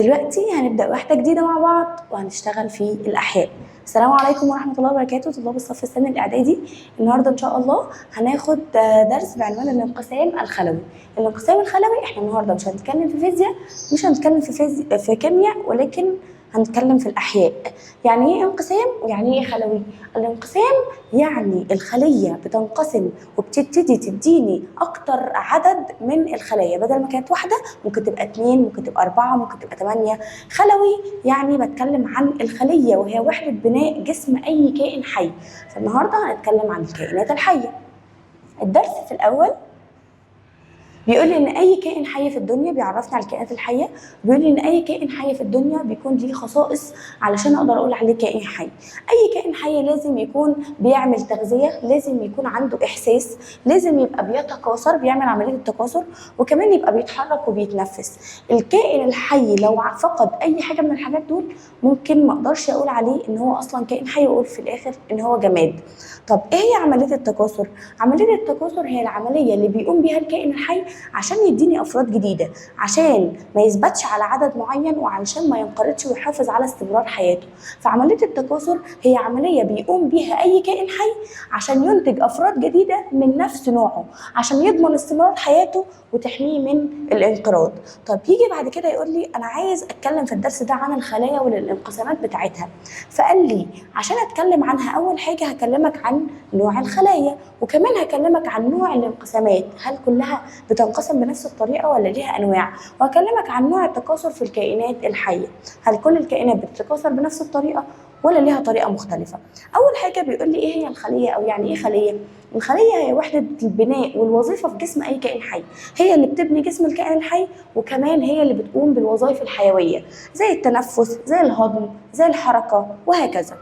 دلوقتي هنبدأ وحدة جديدة مع بعض وهنشتغل في الأحياء. السلام عليكم ورحمة الله وبركاته طلاب الصف الثاني الإعدادي. النهاردة إن شاء الله هناخد درس بعنوان الانقسام الخلوي. الانقسام الخلوي احنا النهاردة مش هنتكلم في فيزياء، مش هنتكلم في كيمياء، ولكن هنتكلم في الأحياء. يعني ايه انقسام ويعني ايه خلوي؟ الانقسام يعني الخلية بتنقسم وبتبتدي تديني أكتر عدد من الخلايا، بدل ما كانت واحدة ممكن تبقى 2، ممكن تبقى 4، ممكن تبقى 8. خلوي يعني بتكلم عن الخلية وهي وحدة بناء جسم أي كائن حي. فالنهاردة هنتكلم عن الكائنات الحية. الدرس في الأول بيقول لي ان اي كائن حي في الدنيا، بيعرفني على الكائنات الحيه، بيقول لي ان اي كائن حي في الدنيا بيكون ليه خصائص علشان اقدر اقول عليه كائن حي. اي كائن حي لازم يكون بيعمل تغذيه، لازم يكون عنده احساس، لازم يبقى بيتكاثر، بيعمل عملية التكاثر، وكمان يبقى بيتحرك وبيتنفس. الكائن الحي لو فقد اي حاجة من الحاجات دول ممكن ما اقدرش اقول عليه ان هو اصلا كائن حي، واقول في الاخر ان هو جماد. طب ايه هي عملية التكاثر؟ عملية التكاثر هي العملية اللي بيقوم بيها الكائن الحي عشان يديني افراد جديدة، عشان ما يثبتش على عدد معين، وعشان ما ينقرضش ويحافظ على استمرار حياته. فعملية التكاثر هي عملية بيقوم بيها اي كائن حي عشان ينتج افراد جديدة من نفس نوعه، عشان يضمن استمرار حياته وتحميه من الانقراض. طب يجي بعد كده يقول لي انا عايز اتكلم في الدرس ده عن الخلايا والانقسامات بتاعتها. فقال لي عشان اتكلم عنها اول حاجة هكلمك عن نوع الخلايا، وكمان هكلمك عن نوع الانقسامات، هل كلها بتنقسم بنفس الطريقة ولا ليها انواع، وهكلمك عن نوع التكاثر في الكائنات الحية، هل كل الكائنات بتتكاثر بنفس الطريقة ولا ليها طريقه مختلفة. اول حاجة بيقول لي ايه هي الخلية، او يعني ايه خليه؟ الخلية هي وحده البناء والوظيفة في جسم اي كائن حي، هي اللي بتبني جسم الكائن الحي، وكمان هي اللي بتقوم بالوظائف الحيوية زي التنفس، زي الهضم، زي الحركة، وهكذا.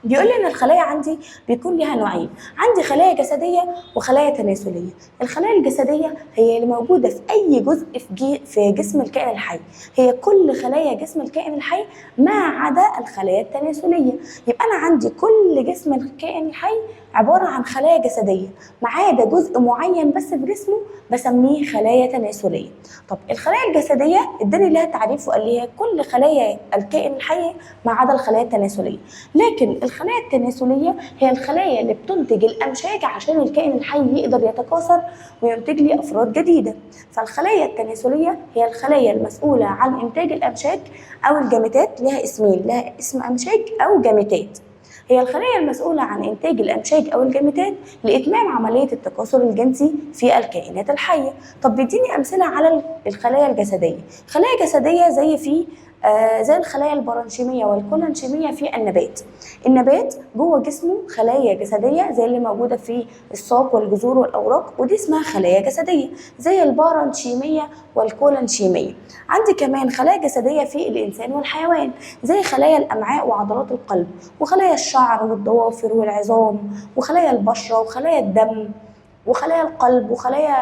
بيقول لي ان الخلايا عندي بيكون ليها نوعين، عندي خلايا جسدية وخلايا تناسلية. الخلايا الجسدية هي اللي موجودة في اي جزء في جسم الكائن الحي، هي كل خلايا جسم الكائن الحي ما عدا الخلايا التناسلية. يبقى انا عندي كل جسم الكائن الحي عبارة عن خلايا جسدية ما عدا جزء معين بس في جسمه بسميه خلايا تناسلية. طب الخلايا الجسدية اداني لها تعريف وقال لي هي كل خلايا الكائن الحي ما عدا الخلايا التناسلية. لكن الخلايا التناسلية هي الخلايا اللي بتنتج الامشاج عشان الكائن الحي يقدر يتكاثر وينتج لي افراد جديدة. فالخلايا التناسلية هي الخلايا المسؤولة عن انتاج الامشاج او الجاميتات، لها اسمين، لها اسم امشاج او جاميتات. هي الخلايا المسؤولة عن إنتاج الأمشاج أو الجاميتات لإتمام عملية التكاثر الجنسي في الكائنات الحية. طب بيديني أمثلة على الخلايا الجسدية. خلايا جسدية زي في زي الخلايا البرانشيمية والكولانشيمية في النبات. النبات جوه جسمه خلايا جسدية زي اللي موجودة في الساق والجذور والأوراق، ودي اسمها خلايا جسدية زي البارانشيمية والكولانشيمية. عندي كمان خلايا جسدية في الإنسان والحيوان زي خلايا الأمعاء وعضلات القلب، وخلايا الشعر والضوافر والعظام، وخلايا البشرة، وخلايا الدم، وخلايا القلب، وخلايا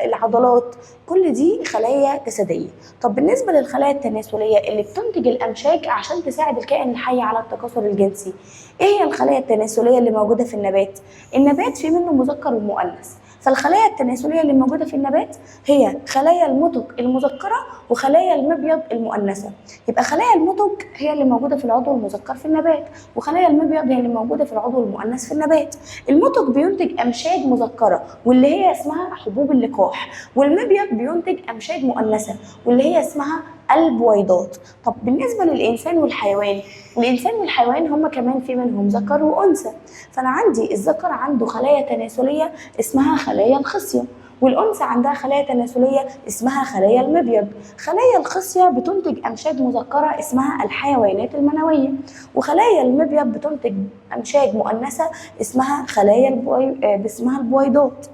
العضلات، كل دي خلايا جسدية. طب بالنسبة للخلايا التناسلية اللي بتنتج الأمشاج عشان تساعد الكائن الحي على التكاثر الجنسي، ايه هي الخلايا التناسلية اللي موجودة في النبات؟ النبات في منه مذكر ومؤنث، فالخلايا التناسلية اللي موجودة في النبات هي خلايا المتج المذكرة وخلايا المبيض المؤنثة. يبقى خلايا المتج هي اللي موجودة في العضو المذكر في النبات، وخلايا المبيض هي اللي موجودة في العضو المؤنث في النبات. المتج بينتج أمشاج مذكرة واللي هي اسمها حبوب اللقاح، والمبيض بينتج أمشاج مؤنثة واللي هي اسمها البويضات. طب بالنسبة للإنسان والحيوان، الإنسان والحيوان هما كمان في منهم ذكر وأنثى. فأنا عندي الذكر عنده خلايا تناسلية اسمها خلايا الخصية، والأنثى عندها خلايا تناسلية اسمها خلايا المبيض. خلايا الخصية بتنتج أمشاج مذكرة اسمها الحيوانات المنوية، وخلايا المبيض بتنتج أمشاج مؤنثة اسمها خلايا اسمها البويضات.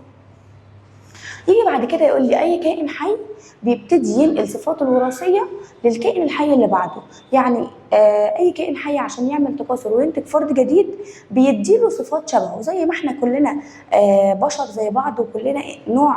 يجي بعد كده يقول لي أي كائن حي بيبتدي ينقل صفاته الوراثية للكائن الحي اللي بعده. يعني اي كائن حي عشان يعمل تكاثر وينتج فرد جديد بيديله صفات شبهه، زي ما احنا كلنا بشر زي بعض وكلنا نوع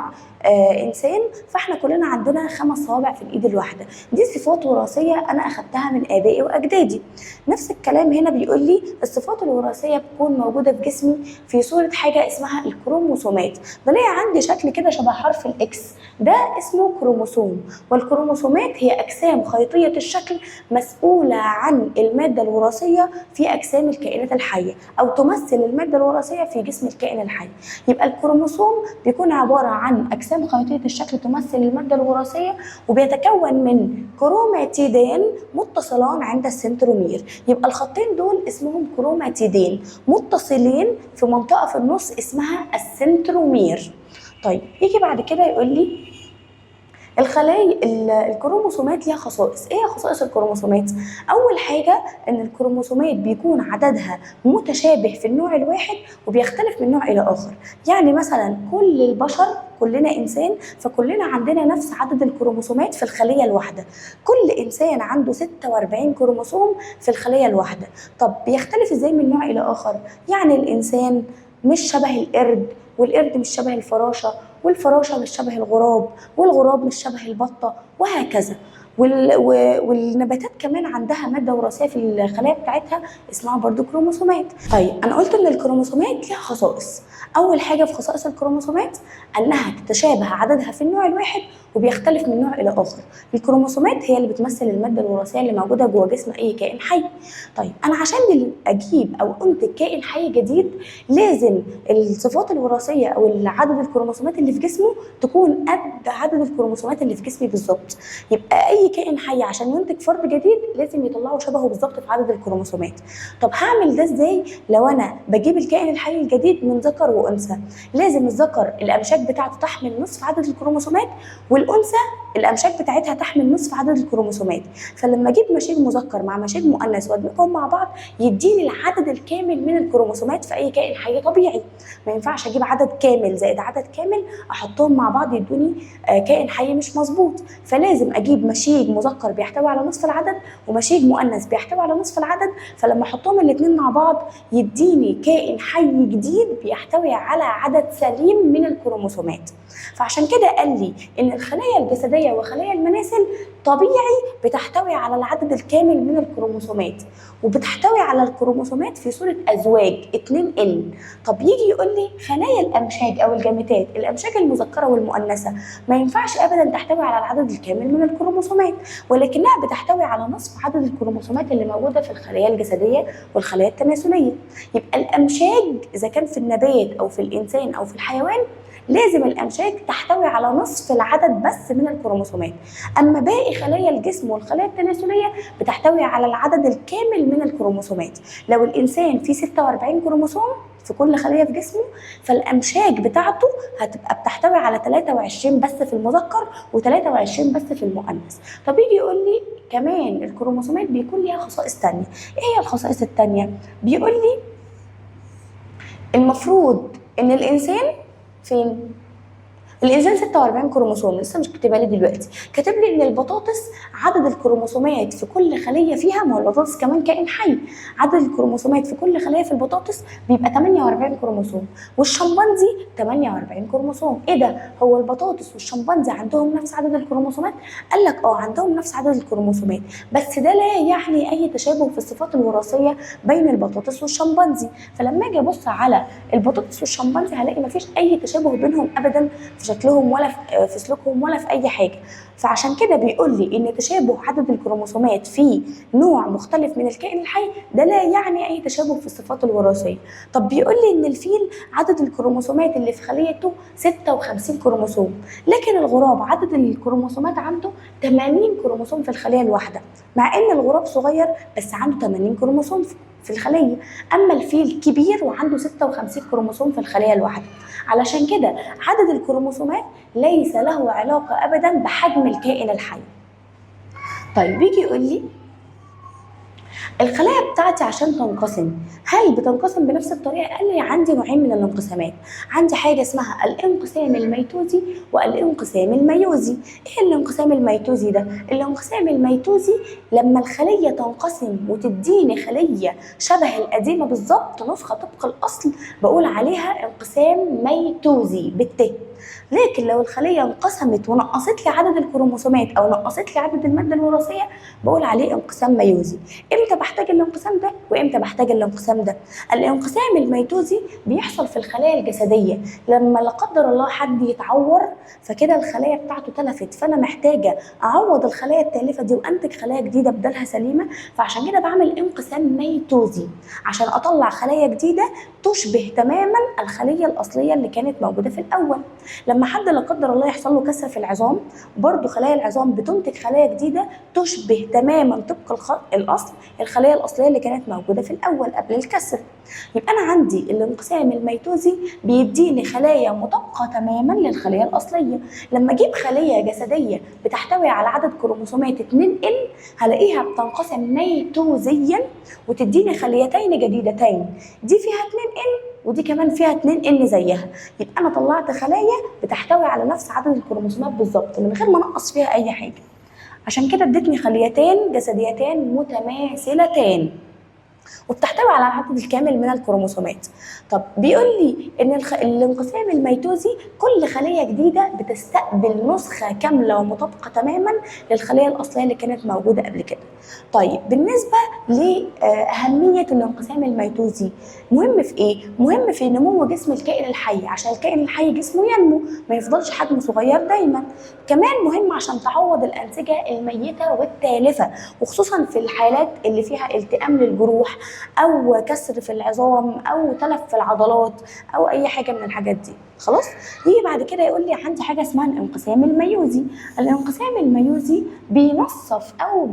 انسان، فاحنا كلنا عندنا 5 صوابع في الايد الواحدة. دي صفات وراثية انا اخدتها من ابائي واجدادي. نفس الكلام هنا بيقول لي الصفات الوراثية بتكون موجودة في جسمي في صوره حاجة اسمها الكروموسومات. بلاقي عندي شكل كده شبه حرف ال X، ده اسمه كروموسوم. والكروموسومات هي اجسام خيطيه الشكل مسؤولة عن المادة الوراثية في اجسام الكائنات الحية، او تمثل المادة الوراثية في جسم الكائن الحي. يبقى الكروموسوم بيكون عبارة عن اجسام خيطيه الشكل تمثل المادة الوراثية، وبيتكون من كروماتيدين متصلان عند السنترومير. يبقى الخطين دول اسمهم كروماتيدين متصلين في منطقة في النص اسمها السنترومير. طيب يجي بعد كده يقول لي الخلايا الكروموسومات ليها خصائص. ايه خصائص الكروموسومات؟ اول حاجة ان الكروموسومات بيكون عددها متشابه في النوع الواحد وبيختلف من نوع الى اخر. يعني مثلا كل البشر كلنا انسان، فكلنا عندنا نفس عدد الكروموسومات في الخلية الواحدة. كل انسان عنده 46 كروموسوم في الخلية الواحدة. طب بيختلف ازاي من نوع الى اخر؟ يعني الانسان مش شبه القرد، والقرد مش شبه الفراشة، والفراشه مش شبه الغراب، والغراب مش شبه البطة، وهكذا. والنباتات كمان عندها مادة وراثية في الخلايا بتاعتها اسمها برضو كروموسومات. طيب انا قلت ان الكروموسومات ليها خصائص. اول حاجة في خصائص الكروموسومات انها تتشابه عددها في النوع الواحد وبيختلف من نوع الى اخر. الكروموسومات هي اللي بتمثل المادة الوراثية اللي موجودة جوه جسم اي كائن حي. طيب انا عشان اجيب او انتج كائن حي جديد لازم الصفات الوراثية او عدد الكروموسومات اللي في جسمه تكون قد عدد الكروموسومات اللي في جسمي بالظبط. يبقى اي كائن حي عشان ينتج فرد جديد لازم يطلعه شبهه بالظبط في عدد الكروموسومات. طب هعمل ده ازاي لو انا بجيب الكائن الحي الجديد من ذكر وانثى؟ لازم الذكر الامشاج بتاعته تحمل نصف عدد الكروموسومات، والانثى الامشاج بتاعتها تحمل نصف عدد الكروموسومات. فلما اجيب مشيج مذكر مع مشيج مؤنث وادمجهم مع بعض يديني العدد الكامل من الكروموسومات في اي كائن حي طبيعي. ما ينفعش اجيب عدد كامل زائد عدد كامل احطهم مع بعض يدوني كائن حي مش مظبوط. فلازم اجيب مشيج مذكر بيحتوي على نصف العدد ومشيج مؤنث بيحتوي على نصف العدد، فلما احطهم الاثنين مع بعض يديني كائن حي جديد بيحتوي على عدد سليم من الكروموسومات. فعشان كده قال لي ان الخلايا الجسدية وخلايا المناسل طبيعي بتحتوي على العدد الكامل من الكروموسومات، وبتحتوي على الكروموسومات في صوره ازواج 2 n. طب يجي يقول لي خلايا الامشاج او الجاميتات، الامشاج المذكرة والمؤنثه، ما ينفعش ابدا تحتوي على العدد الكامل من الكروموسومات، ولكنها بتحتوي على نصف عدد الكروموسومات اللي موجودة في الخلايا الجسدية والخلايا التناسلية. يبقى الامشاج اذا كان في النبات او في الانسان او في الحيوان لازم الامشاج تحتوي على نصف العدد بس من الكروموسومات، اما باقي خلايا الجسم والخلايا التناسلية بتحتوي على العدد الكامل من الكروموسومات. لو الانسان فيه 46 كروموسوم في كل خليه في جسمه، فالامشاج بتاعته هتبقى بتحتوي على 23 بس في المذكر و23 بس في المؤنث. طب يجي يقول لي كمان الكروموسومات بيكون ليها خصائص ثانية. ايه هي الخصائص الثانية؟ بيقول لي المفروض ان الانسان فين؟ الانسان 46 كروموسوم، لسه مش كاتبها لي دلوقتي. كاتب لي ان البطاطس عدد الكروموسومات في كل خليه فيها، ما هو البطاطس كمان كائن حي، عدد الكروموسومات في كل خليه في البطاطس بيبقى 48 كروموسوم، والشمبانزي 48 كروموسوم. ايه ده؟ هو البطاطس والشمبانزي عندهم نفس عدد الكروموسومات؟ قال لك اه عندهم نفس عدد الكروموسومات، بس ده لا يعني اي تشابه في الصفات الوراثية بين البطاطس والشمبانزي. فلما اجي ابص على البطاطس والشمبانزي هلاقي مفيش اي تشابه بينهم ابدا في شكلهم ولا في سلوكهم ولا في اي حاجة. فعشان كده بيقول لي ان تشابه عدد الكروموسومات في نوع مختلف من الكائن الحي ده لا يعني اي تشابه في الصفات الوراثية. طب بيقول لي ان الفيل عدد الكروموسومات اللي في خليته 56 كروموسوم، لكن الغراب عدد الكروموسومات عنده 80 كروموسوم في الخلية الواحدة، مع ان الغراب صغير بس عنده 80 كروموسوم في الخلية، اما الفيل كبير وعنده 56 كروموسوم في الخلية الواحدة. علشان كده عدد الكروموسومات ليس له علاقة ابدا بحجم الكائن الحي. طيب بيجي يقول لي الخلايا بتاعتي عشان تنقسم هل بتنقسم بنفس الطريقة؟ قال لي عندي نوعين من الانقسامات، عندي حاجة اسمها الانقسام الميتوزي والانقسام الميوزي. ايه الانقسام الميتوزي ده؟ الانقسام الميتوزي لما الخلية تنقسم وتديني خليه شبه القديمة بالظبط، نسخه طبق الاصل، بقول عليها انقسام ميتوزي بالت. لكن لو الخلية انقسمت ونقصت لي عدد الكروموسومات او نقصت لي عدد المادة الوراثية بقول عليه انقسام ميوزي. امتى بحتاج الانقسام ده وامتى بحتاج الانقسام ده؟ الانقسام الميتوزي بيحصل في الخلايا الجسدية لما لا قدر الله حد يتعور، فكده الخلايا بتاعته تلفت، فانا محتاجه اعوض الخلايا التالفه دي وانتج خلايا جديدة بدلها سليمة، فعشان كده بعمل انقسام ميتوزي عشان اطلع خلايا جديدة تشبه تماما الخلية الاصلية اللي كانت موجودة في الاول. لما حد لا قدر الله يحصل له كسر في العظام، برضو خلايا العظام بتنتج خلايا جديدة تشبه تماما طبق الاصل الخلايا الاصلية اللي كانت موجودة في الاول قبل الكسر. يبقى انا عندي الانقسام الميتوزي بيديني خلايا مطابقه تماما للخليه الاصلية. لما اجيب خليه جسدية بتحتوي على عدد كروموسومات 2 n هلاقيها بتنقسم ميتوزيا وتديني خليتين جديدتين، دي فيها 2 n ودي كمان فيها 2 n زيها. يبقى انا طلعت خلايا بتحتوي على نفس عدد الكروموسومات بالظبط من غير ما انقص فيها اي حاجة. عشان كده ادتني خليتين جسديتين متماثلتين وبتحتوي على العدد الكامل من الكروموسومات. طب بيقول لي ان الانقسام الميتوزي كل خليه جديدة بتستقبل نسخه كاملة ومطابقه تماما للخليه الاصلية اللي كانت موجودة قبل كده. طيب بالنسبة لاهمية الانقسام الميتوزي، مهم في ايه؟ مهم في نمو جسم الكائن الحي، عشان الكائن الحي جسمه ينمو ما يفضلش حجمه صغير دايما. كمان مهم عشان تعوض الانسجة الميتة والتالفه، وخصوصا في الحالات اللي فيها التئام للجروح او كسر في العظام او تلف في العضلات او اي حاجة من الحاجات دي. خلاص؟ يجي بعد كده يقول لي عندي حاجة اسمها الانقسام الميوزي. الانقسام الميوزي بينصف او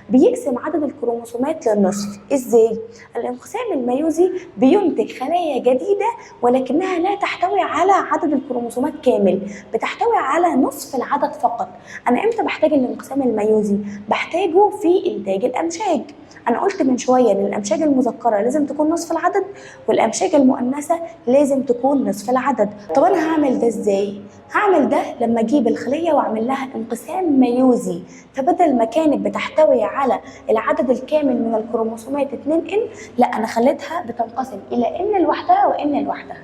بيقسم عدد الكروموسومات للنصف. ازاي؟ الانقسام الميوزي بينتج خلايا جديدة ولكنها لا تحتوي على عدد الكروموسومات كامل، بتحتوي على نصف العدد فقط. انا امتى بحتاج الانقسام الميوزي؟ بحتاجه في انتاج الامشاج. انا قلت من شوية ان الامشاج المذكرة لازم تكون نصف العدد والامشاج المؤنثة لازم تكون نصف العدد. طب انا هعمل ده ازاي؟ هعمل ده لما اجيب الخلية واعمل لها انقسام ميوزي، فبدل ما كانت بتحتوي على العدد الكامل من الكروموسومات 2 n، لا انا خليتها بتنقسم الى n لوحدها و n لوحدها.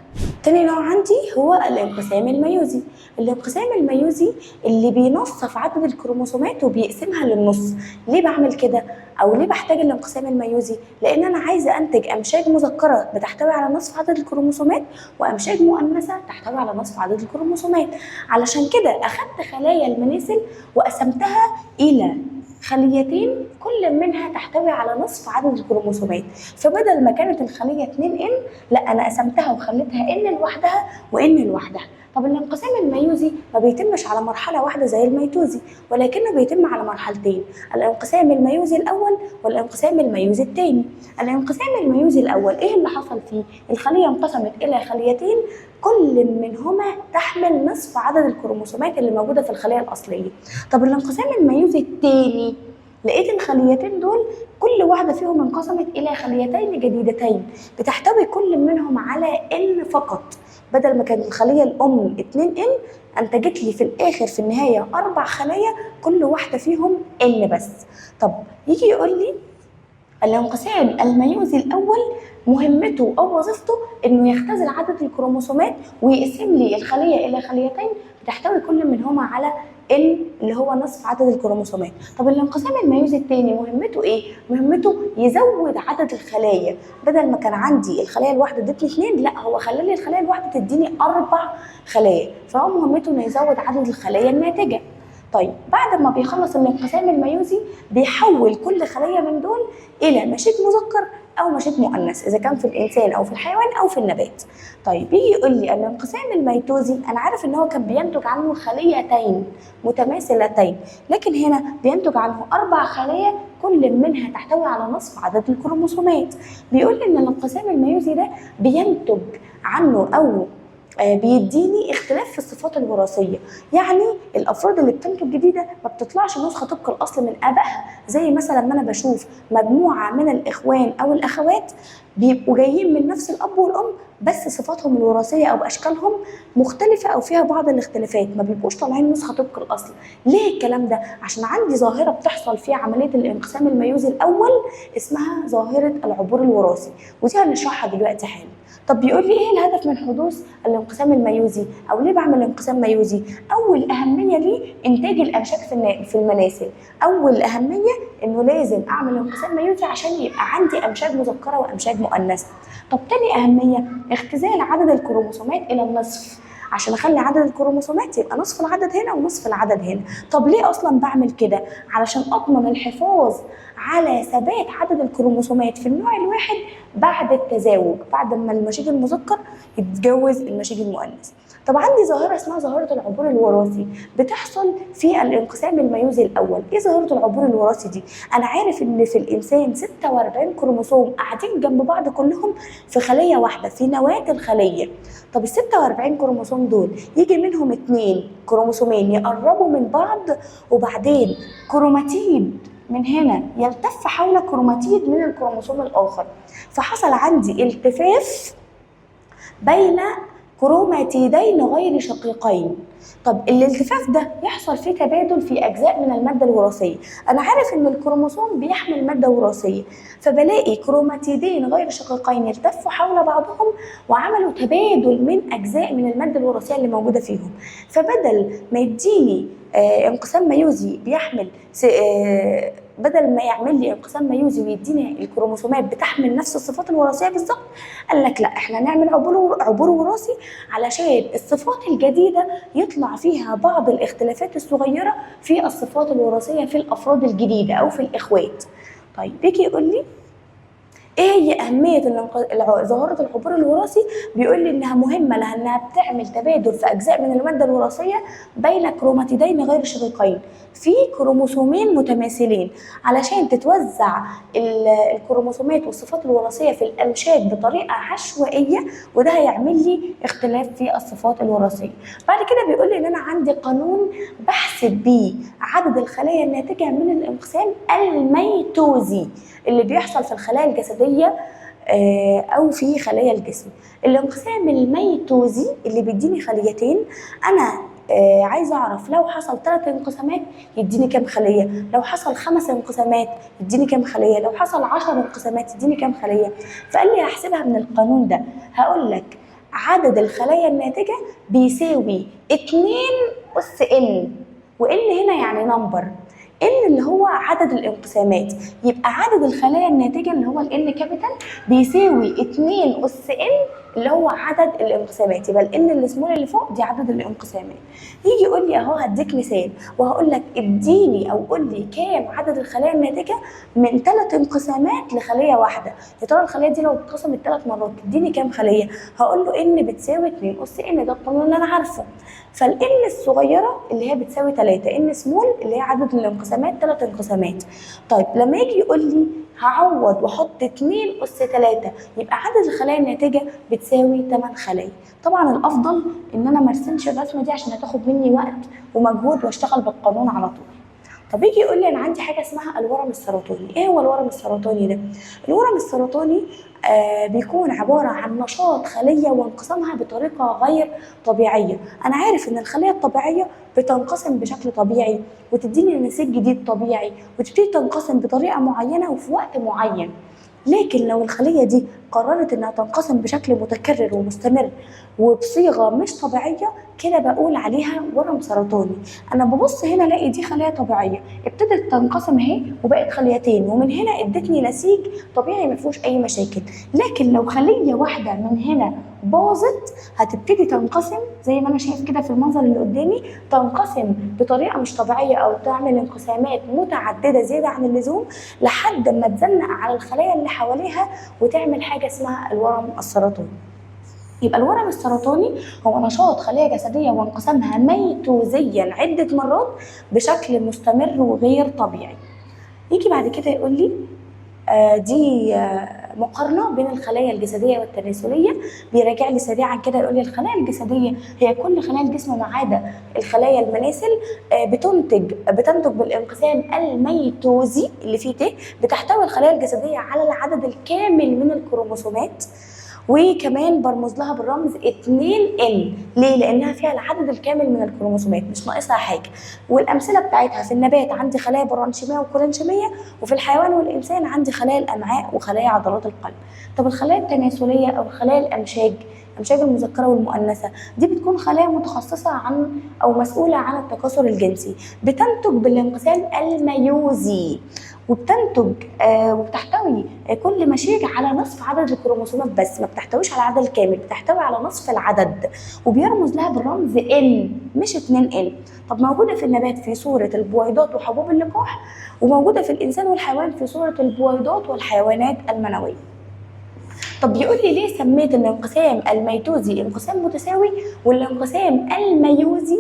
تاني نوع عندي هو الانقسام الميوزي. الانقسام الميوزي اللي بينصف عدد الكروموسومات وبيقسمها للنص. ليه بعمل كده؟ او ليه بحتاج الانقسام الميوزي؟ لان انا عايزه انتج امشاج مذكره بتحتوي على نصف عدد الكروموسومات وامشاج مؤنثة تحتوي على نصف عدد الكروموسومات. علشان كده اخدت خلايا المناسل وقسمتها الى خليتين كل منها تحتوي على نصف عدد الكروموسومات، فبدل ما كانت الخلية 2 n، لا انا قسمتها وخليتها n لوحدها و n لوحدها. طب الانقسام الميوزي ما بيتمش على مرحلة واحدة زي الميتوزي، ولكنه بيتم على مرحلتين، الانقسام الميوزي الاول والانقسام الميوزي الثاني. الانقسام الميوزي الاول ايه اللي حصل فيه؟ الخلية انقسمت الى خليتين كل منهما تحمل نصف عدد الكروموسومات اللي موجودة في الخلية الاصلية. طب الانقسام الميوزي الثاني لقيت الخليتين دول كل واحدة فيهم انقسمت الى خليتين جديدتين بتحتوي كل منهم على n فقط. بدل ما كانت الخلية الام 2 n، انتجت لي في الاخر في النهاية 4 خلايا كل واحدة فيهم n بس. طب يجي يقول لي الانقسام الميوزي الاول مهمته او وظيفته انه يختزل عدد الكروموسومات ويقسم لي الخلية الى خليتين بتحتوي كل منهما على n اللي هو نصف عدد الكروموسومات. طب الانقسام الميوزي الثاني مهمته ايه؟ مهمته يزود عدد الخلايا. بدل ما كان عندي الخلايا الواحدة ادتني 2، لا هو خلى لي الخلايا الواحدة تديني 4 خلايا، فهو مهمته انه يزود عدد الخلايا الناتجة. طيب بعد ما بيخلص الانقسام الميوزي بيحول كل خليه من دول الى مشيج مذكر او مشيج مؤنث، اذا كان في الانسان او في الحيوان او في النبات. طيب بيجي يقول لي الانقسام الميتوزي انا عارف ان هو كان بينتج عنه خليتين متماثلتين، لكن هنا بينتج عنه 4 خلايا كل منها تحتوي على نصف عدد الكروموسومات. بيقول لي ان الانقسام الميوزي ده بينتج عنه او بيديني اختلاف في الصفات الوراثية، يعني الافراد اللي بتنتج جديدة ما بتطلعش نسخه طبق الاصل من ابائها، زي مثلا ما انا بشوف مجموعة من الاخوان او الاخوات بيبقوا جايين من نفس الاب والام، بس صفاتهم الوراثية او اشكالهم مختلفة او فيها بعض الاختلافات، ما بيبقوش طالعين نسخه طبق الاصل. ليه الكلام ده؟ عشان عندي ظاهره بتحصل في عملية الانقسام الميوزي الاول اسمها ظاهره العبور الوراثي، ودي هنشرحها دلوقتي حالا. طب بيقول لي ايه الهدف من حدوث الانقسام الميوزي، او ليه بعمل انقسام ميوزي؟ اول اهمية ليه انتاج الامشاج في المناسل. اول اهمية انه لازم اعمل انقسام ميوزي عشان يبقى عندي امشاج مذكره وامشاج مؤنثة. طب تاني اهمية اختزال عدد الكروموسومات الى النصف، عشان اخلي عدد الكروموسومات يبقى نصف العدد هنا ونصف العدد هنا. طب ليه اصلا بعمل كده؟ علشان اضمن الحفاظ على ثبات عدد الكروموسومات في النوع الواحد بعد التزاوج، بعد ما المشيج المذكر يتجوز المشيج المؤنث. طب عندي ظاهره اسمها ظاهره العبور الوراثي بتحصل في الانقسام الميوزي الاول. ايه ظاهره العبور الوراثي دي؟ انا عارف ان في الانسان 46 كروموسوم قاعدين جنب بعض كلهم في خليه واحدة في نواه الخلية. طب ال 46 كروموسوم دول يجي منهم 2 كروموسومين يقربوا من بعض، وبعدين كروماتيد من هنا يلتف حول كروماتيد من الكروموسوم الاخر، فحصل عندي التفاف بين كروماتيدين غير شقيقين. طب الالتفاف ده يحصل فيه تبادل في اجزاء من المادة الوراثية. انا عارف ان الكروموسوم بيحمل مادة وراثية، فبلاقي كروماتيدين غير شقيقين يلتفوا حول بعضهم وعملوا تبادل من اجزاء من المادة الوراثية اللي موجودة فيهم. فبدل ما يديني انقسام ميوزي بيحمل بدل ما يعمل لي انقسام ميوزي ويديني الكروموسومات بتحمل نفس الصفات الوراثية بالظبط، قال لك لا، احنا نعمل عبور وراثي علشان الصفات الجديدة يطلع فيها بعض الاختلافات الصغيرة في الصفات الوراثية في الافراد الجديدة او في الاخوات. طيب بيجي يقول لي ايه هي اهمية ظاهره العبور الوراثي؟ بيقول لي انها مهمة لانها بتعمل تبادل في اجزاء من المادة الوراثية بين كروماتيدين غير شقيقين في كروموسومين متماثلين، علشان تتوزع الكروموسومات والصفات الوراثية في الامشاج بطريقة عشوائية، وده هيعمل لي اختلاف في الصفات الوراثية. بعد كده بيقول لي ان انا عندي قانون بحسب بيه عدد الخلايا الناتجة من الانقسام الميتوزي اللي بيحصل في الخلايا الجسدية او في خلايا الجسم. الانقسام الميتوزي اللي بيديني خليتين، انا عايزه اعرف لو حصل 3 انقسامات يديني كام خليه، لو حصل 5 انقسامات يديني كام خليه، لو حصل 10 انقسامات يديني كام خليه. فقال لي هحسبها من القانون ده، هقول لك عدد الخلايا الناتجة بيساوي 2 اس n، و n هنا يعني number، n اللي هو عدد الانقسامات، يبقى عدد الخلايا الناتجة اللي هو ال N capital بيساوي 2 اس n اللي هو عدد الانقسامات، يبقى ال n ال small اللي فوق دي عدد الانقسامات. يجي يقول لي اهو هديك مثال وهقول لك اديني او قول لي كام عدد الخلايا الناتجة من 3 انقسامات لخليه واحدة، يا ترى الخلية دي لو اتقسمت 3 مرات تديني كام خليه؟ هقول له n بتساوي 2 اس n، ده القانون اللي انا عارفه. فال n الصغيرة اللي هي بتساوي 3، n small اللي هي عدد الانقسامات 3 انقسامات. طيب لما يجي يقول لي هعوض واحط 2 اس 3 يبقى عدد الخلايا الناتجة بتساوي 8 خلايا. طبعا الافضل ان انا ما ارسمش الرسمة دي عشان هتاخد مني وقت ومجهود واشتغل بالقانون على طول. طب يجي يقول لي انا عندي حاجة اسمها الورم السرطاني. ايه هو الورم السرطاني ده؟ الورم السرطاني بيكون عبارة عن نشاط خليه وانقسامها بطريقة غير طبيعية. انا عارف ان الخلية الطبيعية بتنقسم بشكل طبيعي وتديني نسيج جديد طبيعي وتبتدي تنقسم بطريقة معينة وفي وقت معين، لكن لو الخلية دي قررت انها تنقسم بشكل متكرر ومستمر وبصيغه مش طبيعية، كده بقول عليها ورم سرطاني. انا ببص هنا الاقي دي خليه طبيعية ابتدت تنقسم اهي وبقت خليتين، ومن هنا ادتني نسيج طبيعي ما فيهوش اي مشاكل. لكن لو خليه واحدة من هنا باظت هتبتدي تنقسم زي ما انا شايف كده في المنظر اللي قدامي، تنقسم بطريقة مش طبيعية او تعمل انقسامات متعددة زيادة عن اللزوم لحد ما تزنق على الخلايا اللي حواليها وتعمل حاجة اسمها الورم السرطاني. يبقى الورم السرطاني هو نشاط خلية جسدية وانقسامها ميتوزيا عدة مرات بشكل مستمر وغير طبيعي. يجي بعد كده يقول لي دي مقارنة بين الخلايا الجسدية والتناسليه. بيراجع لي سريعا كده يقول لي الخلايا الجسدية هي كل خلايا الجسم ما عدا الخلايا المناسل، بتنتج بالانقسام الميتوزي اللي فيه ت، بتحتوي الخلايا الجسدية على العدد الكامل من الكروموسومات، وكمان برمز لها بالرمز 2N. ليه؟ لانها فيها العدد الكامل من الكروموسومات مش ناقصها حاجة. والامثلة بتاعتها في النبات عندي خلايا برانشيميه وكولانشيميه، وفي الحيوان والانسان عندي خلايا الامعاء وخلايا عضلات القلب. طب الخلايا التناسلية او خلايا الامشاج، الامشاج المذكرة والمؤنثه، دي بتكون خلايا متخصصة عن او مسؤولة عن التكاثر الجنسي، بتنتج بالانقسام الميوزي، وبتنتج وبتحتوي كل مشيج على نصف عدد الكروموسومات بس، ما بتحتويش على العدد الكامل، بتحتوي على نصف العدد، وبيرمز لها بالرمز N مش 2N. طب موجودة في النبات في صوره البويضات وحبوب اللقاح، وموجودة في الانسان والحيوان في صوره البويضات والحيوانات المنوية. طب بيقول لي ليه سميت الانقسام الميتوزي انقسام متساوي والانقسام الميوزي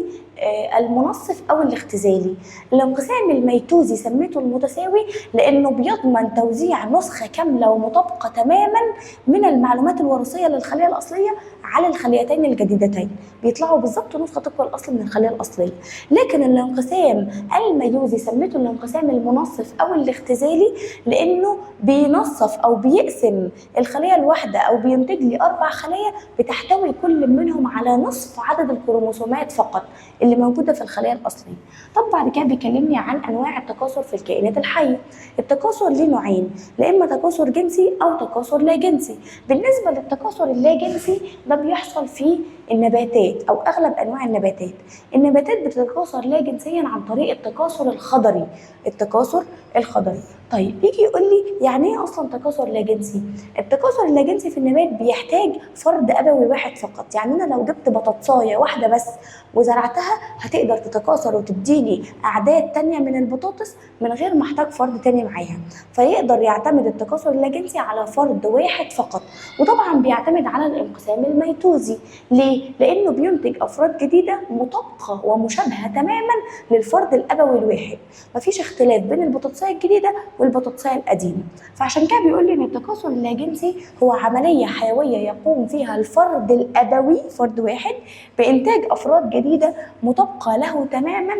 المنصف او الاختزالي؟ الانقسام الميتوزي سميته المتساوي لانه بيضمن توزيع نسخه كاملة ومطابقه تماما من المعلومات الوراثية للخليه الاصلية على الخليتين الجديدتين، بيطلعوا بالظبط نسخه طبق الاصل من الخلية الاصلية. لكن الانقسام الميوزي سميته الانقسام المنصف او الاختزالي لانه بينصف او بيقسم الخلية الواحدة او بينتج لي 4 خلايا بتحتوي كل منهم على نصف عدد الكروموسومات فقط اللي موجودة في الخلية الاصلية. طب بعد كده بيكلمني عن انواع التكاثر في الكائنات الحية. التكاثر ليه نوعين، لا اما تكاثر جنسي او تكاثر لا جنسي. بالنسبة للتكاثر اللا جنسي ده بيحصل في النباتات او اغلب انواع النباتات. النباتات بتتكاثر لا جنسيا عن طريق التكاثر الخضري، التكاثر الخضري. طيب يجي يقول لي يعني ايه اصلا تكاثر لا جنسي؟ التكاثر اللا جنسي في النبات بيحتاج فرد ابوي واحد فقط، يعني انا لو جبت بطاطسايه واحدة بس وزرعتها هتقدر تتكاثر وتديني اعداد تانية من البطاطس من غير ما احتاج فرد تاني معاها. فيقدر يعتمد التكاثر اللا جنسي على فرد واحد فقط، وطبعا بيعتمد على الانقسام الميتوزي. ليه؟ لانه بينتج افراد جديدة مطابقه ومشابهه تماما للفرد الابوي الواحد، مفيش اختلاف بين البطاطسايه الجديدة والبطاطسايه القديمة. فعشان كده بيقول لي ان التكاثر اللاجنسي هو عملية حيوية يقوم فيها الفرد الابوي فرد واحد بانتاج افراد جديدة مطابقه له تماما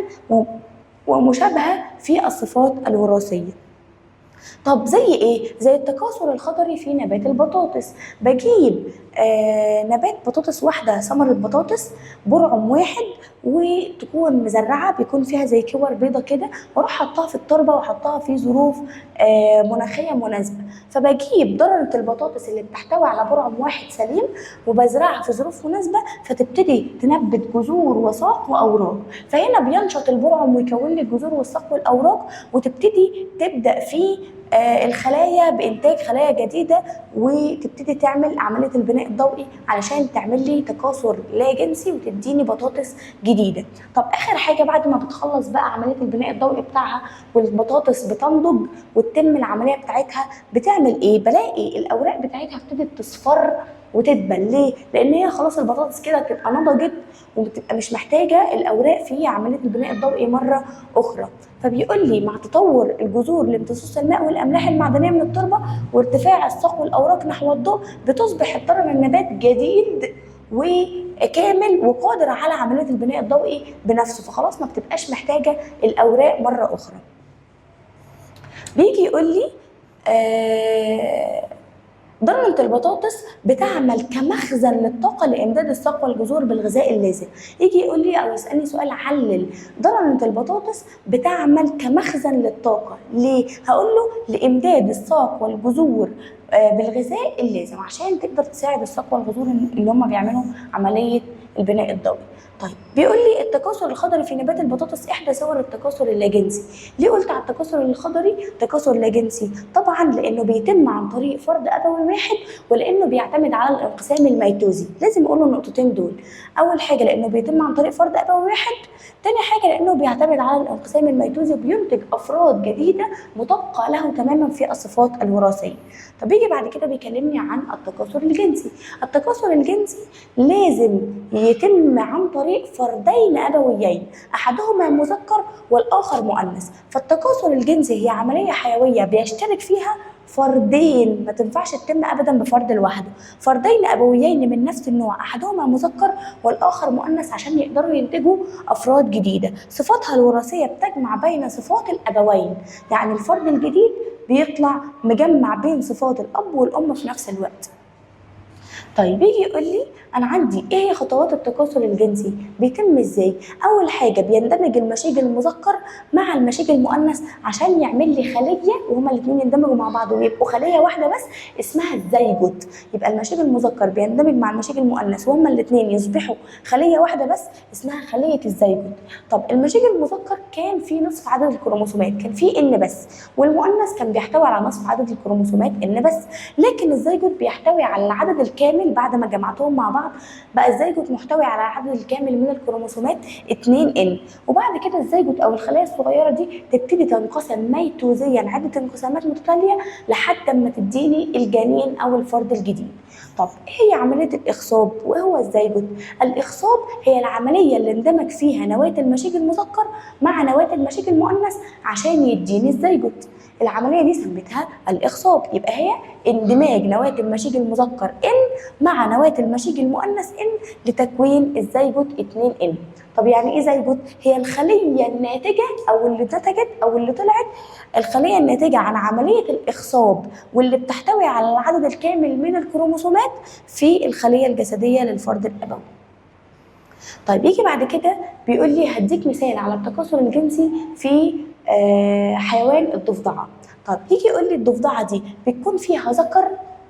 ومشابهه في الصفات الوراثية. طب زي ايه؟ زي التكاثر الخضري في نبات البطاطس. بجيب نبات بطاطس واحدة، ثمره بطاطس برعم واحد، وتكون مزرعة بيكون فيها زي كور بيضة كده، واروح حطها في التربة واحطها في ظروف مناخيه مناسبة. فبجيب ذره البطاطس اللي بتحتوي على برعم واحد سليم وبزرعها في ظروف مناسبة، فتبتدي تنبت جذور وساق واوراق. فهنا بينشط البرعم ويكون لي الجذور والساق والاوراق، وتبتدي تبدا في الخلايا بانتاج خلايا جديدة، وتبتدي تعمل عملية البناء الضوئي علشان تعمل لي تكاثر لا جنسي وتديني بطاطس جديدة. طب اخر حاجة بعد ما بتخلص بقى عملية البناء الضوئي بتاعها والبطاطس بتنضج وتتم العملية بتاعتها، بتعمل ايه؟ بلاقي الاوراق بتاعتها ابتدت تصفر وتدبل. ليه؟ لان هي خلاص البطاطس كده بتبقى نضجت وبتبقى مش محتاجه الاوراق في عملية البناء الضوئي مرة اخرى. فبيقول لي مع تطور الجذور لامتصاص الماء والاملاح المعدنية من التربة وارتفاع الساق والاوراق نحو الضوء، بتصبح التربة النبات جديد وكامل وقادر على عملية البناء الضوئي بنفسه، فخلاص ما بتبقاش محتاجه الاوراق مرة اخرى. بيجي يقول لي ضرنة البطاطس بتعمل كمخزن للطاقة لإمداد الساق والجذور بالغذاء اللازم. يجي يقول لي أو يسألني سؤال علل، ضرنة البطاطس بتعمل كمخزن للطاقة ليه؟ هقول له لإمداد الساق والجذور بالغذاء اللازم عشان تقدر تساعد الساق والجذور اللي هم بيعملوا عملية البناء الضوئي. طيب بيقول لي التكاثر الخضري في نبات البطاطس احدى صور التكاثر اللاجنسي. ليه قلت على التكاثر الخضري تكاثر لاجنسي؟ طبعا لانه بيتم عن طريق فرد ابوي واحد، ولانه بيعتمد على الانقسام الميتوزي. لازم اقول النقطتين دول. اول حاجة لانه بيتم عن طريق فرد ابوي واحد، تاني حاجة لانه بيعتمد على الانقسام الميتوزي وبينتج افراد جديدة مطابقه له تماما في الصفات الوراثية. طب يجي بعد كده بيكلمني عن التكاثر الجنسي. التكاثر الجنسي لازم يتم عن طريق فردين أبويين، أحدهما مذكر والآخر مؤنث. فالتكاثر الجنسي هي عملية حيوية بيشترك فيها فردين، ما تنفعش تتم ابدا بفرد لوحده، فردين ابويين من نفس النوع احدهما مذكر والاخر مؤنث عشان يقدروا ينتجوا افراد جديدة. صفاتها الوراثية بتجمع بين صفات الابوين، يعني الفرد الجديد بيطلع مجمع بين صفات الاب والام في نفس الوقت. طيب يجي يقول لي انا عندي ايه خطوات التكاثر الجنسي؟ بيتم ازاي؟ اول حاجة بيندمج المشيج المذكر مع المشيج المؤنث عشان يعمل لي خليه، وهما الاثنين يندمجوا مع بعض ويبقوا خليه واحدة بس اسمها الزيجوت. يبقى المشيج المذكر بيندمج مع المشيج المؤنث وهما الاثنين يصبحوا خليه واحدة بس اسمها خليه الزيجوت. طب المشيج المذكر كان فيه نصف عدد الكروموسومات، كان فيه N بس، والمؤنث كان بيحتوي على نصف عدد الكروموسومات N بس، لكن الزيجوت بيحتوي على العدد الكامل. بعد ما جمعتهم مع بعض بقى الزيجوت محتوي على العدد الكامل من الكروموسومات 2 N. وبعد كده الزيجوت او الخلايا الصغيرة دي تبتدي تنقسم ميتوزيا عده انقسامات متتالية لحد ما تديني الجنين او الفرد الجديد. طب ايه هي عملية الاخصاب وايه هو الزيجوت؟ الاخصاب هي العملية اللي اندمج فيها نواه المشيج المذكر مع نواه المشيج المؤنث عشان يديني الزيجوت. العملية دي سميتها الاخصاب، يبقى هي اندماج نواه المشيج المذكر N مع نواه المشيج المؤنث N لتكوين الزيجوت 2 N. طب يعني ايه زيجوت؟ هي الخلية الناتجة او اللي نتجت او اللي طلعت، الخلية الناتجة عن عملية الاخصاب واللي بتحتوي على العدد الكامل من الكروموسومات في الخلية الجسدية للفرد الابوي. طيب يجي بعد كده بيقول لي هديك مثال على التكاثر الجنسي في حيوان الضفدعه. طب يجي يقول لي الضفدعه دي بتكون فيها ذكر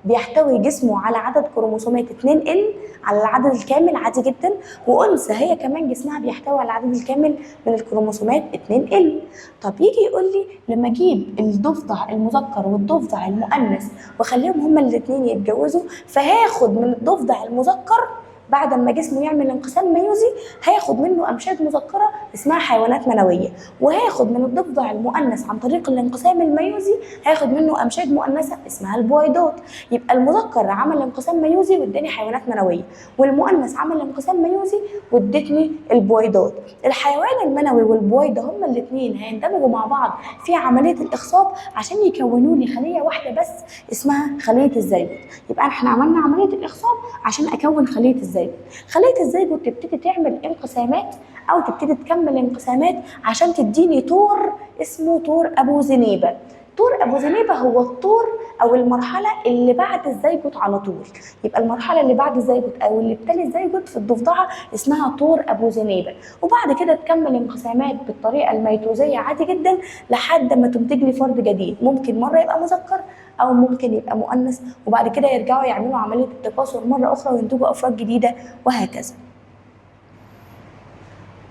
بيحتوي جسمه على عدد كروموسومات 2 N على العدد الكامل عادي جدا، وانثى هي كمان جسمها بيحتوي على العدد الكامل من الكروموسومات 2 N. طب يجي يقول لي لما اجيب الضفدع المذكر والضفدع المؤنث واخليهم هما الاثنين يتجوزوا، فهاخد من الضفدع المذكر بعد ما جسمه يعمل انقسام ميوزي هياخد منه امشاج مذكره اسمها حيوانات منويه، وهاخد من الضفدع المؤنث عن طريق الانقسام الميوزي هاخد منه امشاج مؤنثة اسمها البويضات. يبقى المذكر عمل انقسام ميوزي واداني حيوانات منويه، والمؤنث عمل انقسام ميوزي وادتني البويضات. الحيوان المنوي والبويضه هما الاثنين هيندمجوا مع بعض في عملية الاخصاب عشان يكونوا لي خليه واحدة بس اسمها خليه الزيجوت. يبقى احنا عملنا عملية الاخصاب عشان اكون خليه الزيجوت. خلية الزيجوت تبتدي تعمل انقسامات او تبتدي تكمل انقسامات عشان تديني طور اسمه طور ابو زنيبه. طور ابو زنيبه هو الطور او المرحلة اللي بعد الزيجوت على طول. يبقى المرحلة اللي بعد الزيجوت او اللي بتلي الزيجوت في الضفدعه اسمها طور ابو زنيبه، وبعد كده تكمل انقسامات بالطريقة الميتوزيه عادي جدا لحد ما تنتج لي فرد جديد، ممكن مرة يبقى مذكر او ممكن يبقى مؤنث، وبعد كده يرجعوا يعملوا عملية التكاثر مرة اخرى وينتجوا افراد جديدة وهكذا.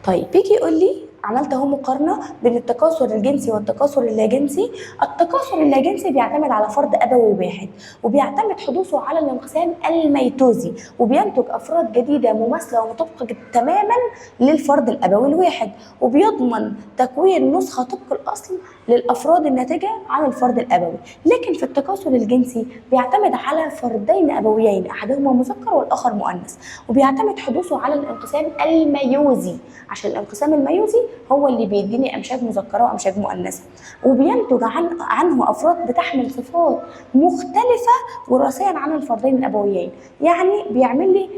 طيب بيجي يقول لي عملت اهو مقارنة بين التكاثر الجنسي والتكاثر اللاجنسي. التكاثر اللاجنسي بيعتمد على فرد ابوي واحد، وبيعتمد حدوثه على الانقسام الميتوزي، وبينتج افراد جديدة مماثلة ومطابقه تماما للفرد الابوي الواحد، وبيضمن تكوين نسخه طبق الاصل للافراد الناتجة عن الفرد الابوي. لكن في التكاثر الجنسي بيعتمد على فردين ابويين احدهما مذكر والاخر مؤنث، وبيعتمد حدوثه على الانقسام الميوزي، عشان الانقسام الميوزي هو اللي بيديني امشاج مذكره وامشاج مؤنثة، وبينتج عنه افراد بتحمل صفات مختلفة وراثيا عن الفردين الابويين، يعني بيعمل لي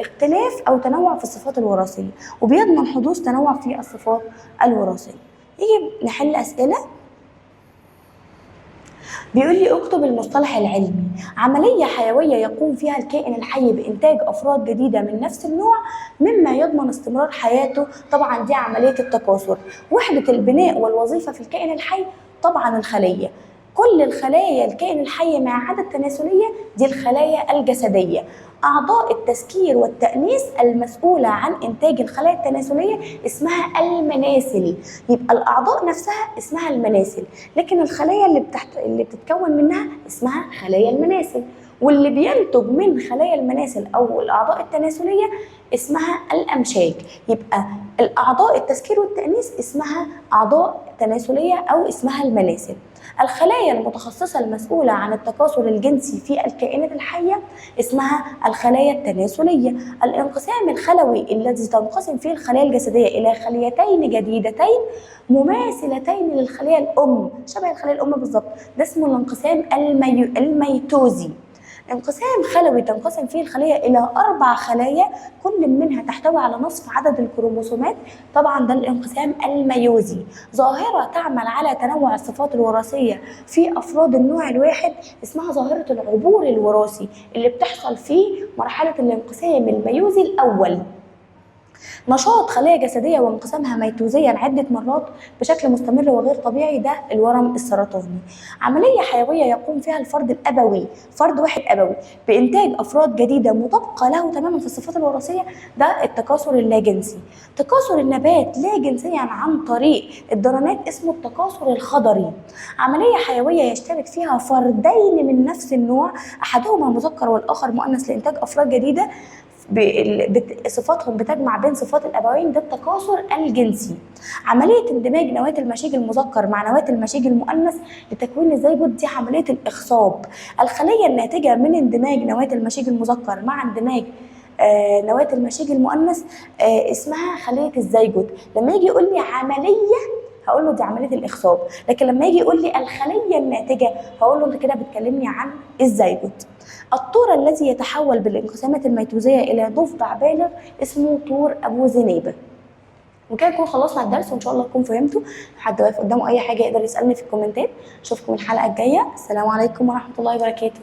اختلاف او تنوع في الصفات الوراثية، وبيضمن حدوث تنوع في الصفات الوراثية. نيجي نحل اسئلة. بيقول لي اكتب المصطلح العلمي. عملية حيوية يقوم فيها الكائن الحي بإنتاج أفراد جديدة من نفس النوع مما يضمن استمرار حياته، طبعا دي عملية التكاثر. وحدة البناء والوظيفة في الكائن الحي طبعا الخلية. كل الخلايا الكائن الحي ما عدا التناسلية دي الخلايا الجسدية. أعضاء التذكير والتأنيث المسؤولة عن إنتاج الخلايا التناسلية اسمها المناسل. يبقى الأعضاء نفسها اسمها المناسل، لكن الخلايا اللي بتتكون منها اسمها خلايا المناسل، واللي بينتج من خلايا المناسل أو الأعضاء التناسلية اسمها الأمشاج. يبقى الأعضاء التذكير والتأنيث اسمها أعضاء تناسلية أو اسمها المناسل. الخلايا المتخصصة المسؤولة عن التكاثر الجنسي في الكائنات الحية اسمها الخلايا التناسلية. الانقسام الخلوي الذي تنقسم فيه الخلايا الجسدية إلى خليتين جديدتين مماثلتين للخلية الأم، شبه الخلية الأم بالظبط، ده اسمه الانقسام الميتوزي. انقسام خلوي تنقسم فيه الخلية إلى 4 خلايا كل منها تحتوي على نصف عدد الكروموسومات، طبعا ده الانقسام الميوزي. ظاهرة تعمل على تنوع الصفات الوراثية في أفراد النوع الواحد اسمها ظاهرة العبور الوراثي اللي بتحصل في مرحلة الانقسام الميوزي الأول. نشاط خلايا جسدية وانقسامها ميتوزيا عدة مرات بشكل مستمر وغير طبيعي، ده الورم السرطاني. عملية حيوية يقوم فيها الفرد الأبوي، فرد واحد أبوي، بإنتاج أفراد جديدة مطابقة له تماما في الصفات الوراثية، ده التكاثر اللاجنسي. تكاثر النبات لا جنسيا عن طريق الدرنات اسمه التكاثر الخضري. عملية حيوية يشترك فيها فردين من نفس النوع، أحدهما مذكر والآخر مؤنث، لإنتاج أفراد جديدة صفاتهم بتجمع بين صفات الابوين، ده التكاثر الجنسي. عملية اندماج نواه المشيج المذكر مع نواه المشيج المؤنث لتكوين الزيجوت، دي عملية الاخصاب. الخلية الناتجة من اندماج نواه المشيج المذكر مع اندماج نواه المشيج المؤنث اسمها خليه الزيجوت. لما يجي يقول لي عملية هقول له دي عملية الاخصاب، لكن لما يجي يقول لي الخلية الناتجة هقول له انت كده بتكلمني عن الزيجوت. الطور الذي يتحول بالانقسامات الميتوزيه الى ضفدع بالغ اسمه طور ابو زنيبه. وكده نكون خلصنا الدرس، وان شاء الله تكون فهمتوا. لو حد واقف قدامه اي حاجة يقدر يسالني في الكومنتات. اشوفكم الحلقة الجاية. السلام عليكم ورحمة الله وبركاته.